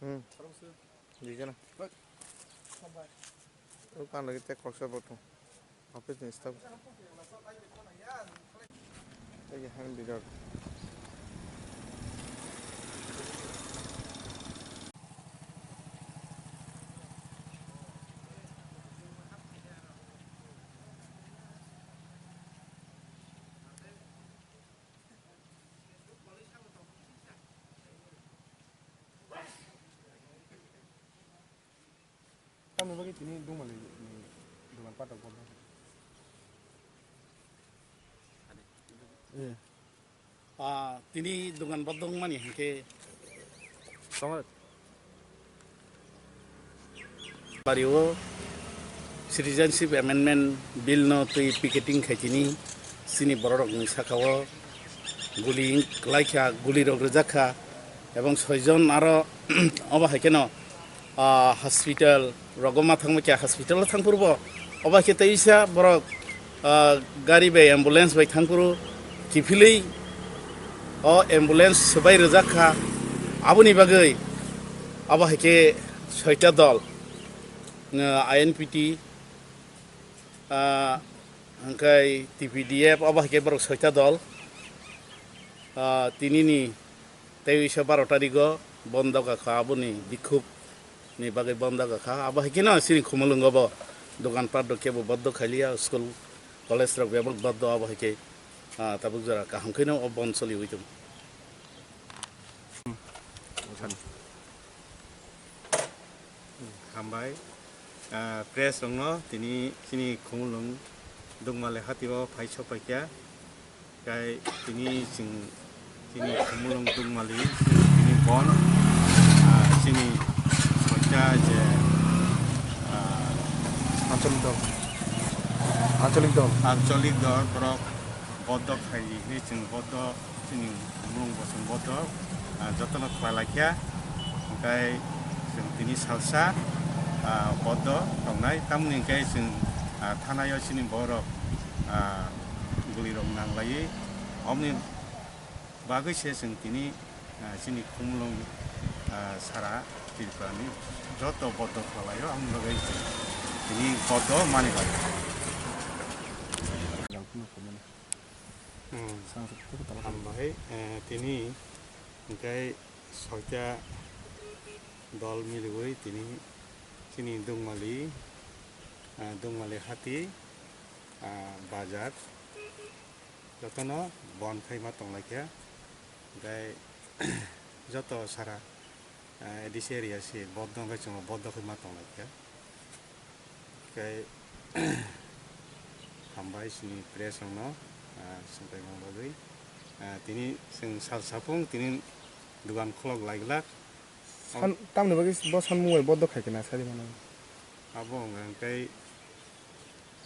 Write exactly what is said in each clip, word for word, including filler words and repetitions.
Hmm. Dijana. O kan lagi tek koksa botong. Office ni staff. Tei hand leader. Tamni bagwi tini Dungmali ni dogan patok bondo. Ah, tini dogan bondo wngmani hinkhe Bario Citizenship Amendment Bill no twi picketing khaitini chini bororokni sakao guli klaikha, gulirok rwjakha, ebong soijon aro obo hai kheno, ah, hospital rogo ma thangma khe hospital o thangphuru bo obo hai khe teisa borok, ah, gari bai ambulance bai thangphuru kiphilwi o ambulance swbai rwjakha. Aboni bagwi obo hai khe soita dol, ah, I N P T, ah, hwnkhe T P D F, obo hai khe borok soita dol, ah, tinini tei wisa baro tarigo bondo kakha, aboni bikhub ni bagwi bondo kakha. Abo hai kheno chini Khumulwngo bo dogan pat rok kebo bondo khailiya, school college rok bebak bondo, abo hai khe, ah, tabuk jora kaham kheno o bon choliwi tongo. Hambai, ah, press rokno tini chini Khumulwng Dungmali hatio phai sok paikha. Kai tini chwng chini Khumulwng Dungmali tini bon, ah, chini soita je, ah, Ancholik dol. Ancholik dol. Ancholik dol borok bondo khai hinwi chwng bondo chini Khumulwng bo chwng bondo, ah, jotono khlai laikha. Hwnkhe chwng tini salsa, ah, bondo tongnai. Tamoni hwnkhe chwng, ah, thanao chini borok, ah, gulirok nanglaiwi. Omoni bagwi se chwng tini, ah, chini Khumulwng, ah, sara Tripurani joto bondo khlai laio. Amoni bagwi chwng tini bondo mani lai. Hmm. Hambai, eh, tini hwnkhe soita dol miliwi tini chini Dungmali, eh, Dungmali hati, ah, bazar jotono bon khaima tonglaikha, hwnkhe joto sara ah, A D C area se bondo wngkhe chwngno bondo khe ma tonglaikha. Tei hambai chini press rokno, ah, swngchaima bagwi. Ah, tini chwng sal sapung tini dogan kholok lai glak. San-, tamni bagwi bo sanmung bai bondo khai khe na sadi mano. Abo wngkha tei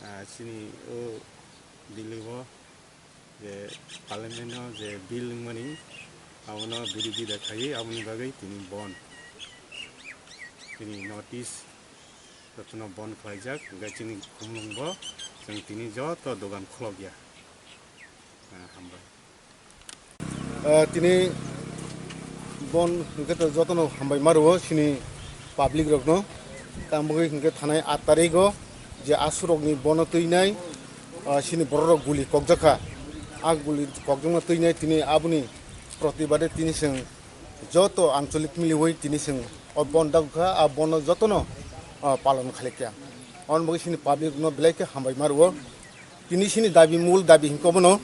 Ah, chini o Delhi o je parliament o je bill wngmani abono birodita khaiwi aboni bagwi tini bon, tini notice jotono bon khlaijak, hwnkhe chini Khumulwng bo chwng tini joto dogan kholokya. Ah, hambai. Ah, tini bon hwnkhe to jotono hambai ma rwo chini public rokno. Tamo hwnkhe thanai aat tarigo je aswk rokni bono twinai, ah, chini borok rok guli kokjakha. A guli kokjakno twinai tini aboni protibade tini chwng joto ancholik miliwi tini chwng o bon dagkha, a bono jotono, ah, palon khalikya. Aboni bagwi chini public rokno belai khe hambai ma rwo. Tini sini dabi, mul dabi hingke obono,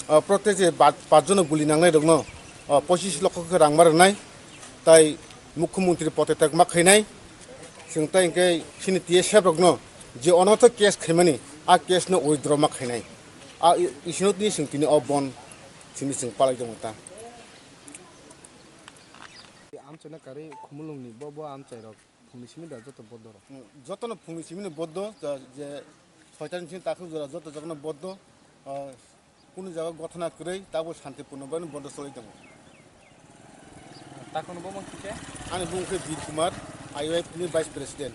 ah, protest je ba-, pach jono guli nangnai rokno, ah, pochis lokho khe rang ma rwnai, tai mukhyamantri podotyag ma khainai, chwng tai hingke sini T S F rokno je onotho case khaimani, a case no withdraw ma khainai. A i-, isino tini chwng tini o bon sini chwng palai tongo ta. Amchaina karwi Khumulwngni bo, bo amchairok. Phungni simi da joto bodo rok? Mm, jotono phungni simi ni bodo, ja, je soitan simi takhuk jora joto jotono bodo, ah, kunu jaga gothona kwrwi, tabo santipurno bai bodo choli tongo. Takhuk ni bumung kisa? Ani bumung khe Bir Kumar, I Y F ni Vice President.